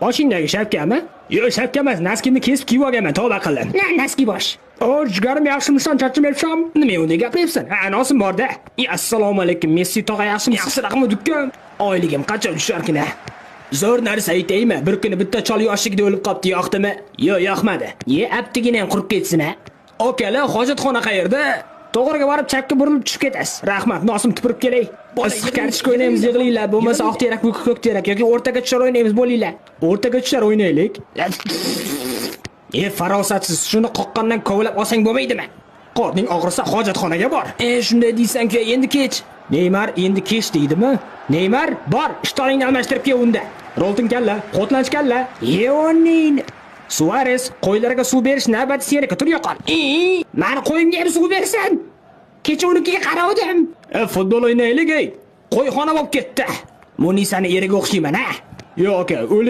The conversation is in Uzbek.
Boshingdagi shapkami? Yo'q, shapka emas, naskimni kesib kiyib olganman, tavba qildim. Na, naski bosh. O, jigarim, yaxshimisan, charchamayapsan? Nima unday gapiryapsan? Ha, nosim bor-da. Assalomu alaykum, Messi tog'a, yaxshimisiz? Yaxshiroqmi dukkan? Oyligim qachon tusharkin a? Zo'r narsa aytaymi? Bir kuni bitta chol yoshligida o'lib qopti, yoqdimi? Yo'q, yoqmadi. Ye, aptigina ham qurib ketsin a. Akalar, hojatxona qayerda? To'g'riga borib chapga burilib tushib ketasiz. Rahmat, nosim tupurib kelay. Issiq kartoshka o'ynaymiz, yig'ilinglar. Bo'lmasa oq terak, ko'k terak yoki o'rtaga tushar o'ynaymiz, bo'linglar. O'rtaga tushar o'ynaylik. E, farosatsiz, shuni qoqqandan kovlab olsang bo'lmaydimi? Qorning og'risa hojatxonaga bor. E, shunday deysan-ku, endi kech. Neymar endi kech deydimi? Neymar, bor, ishtoningni almashtirib kel unda. Rolton kalla, Qotlanch kalla. Yeonin. Suarez, qo'ylarga suv berish navbati seniki, tur yo'qol. E, mani qo'yimga ham suv bersin. Kecha unikiga qaravdim. E, futbol o'ynaylik, ey. Qo'yxona bo'lib ketdi. Munisani eriga o'xshayman, ha? Yo'q, aka, o'lik.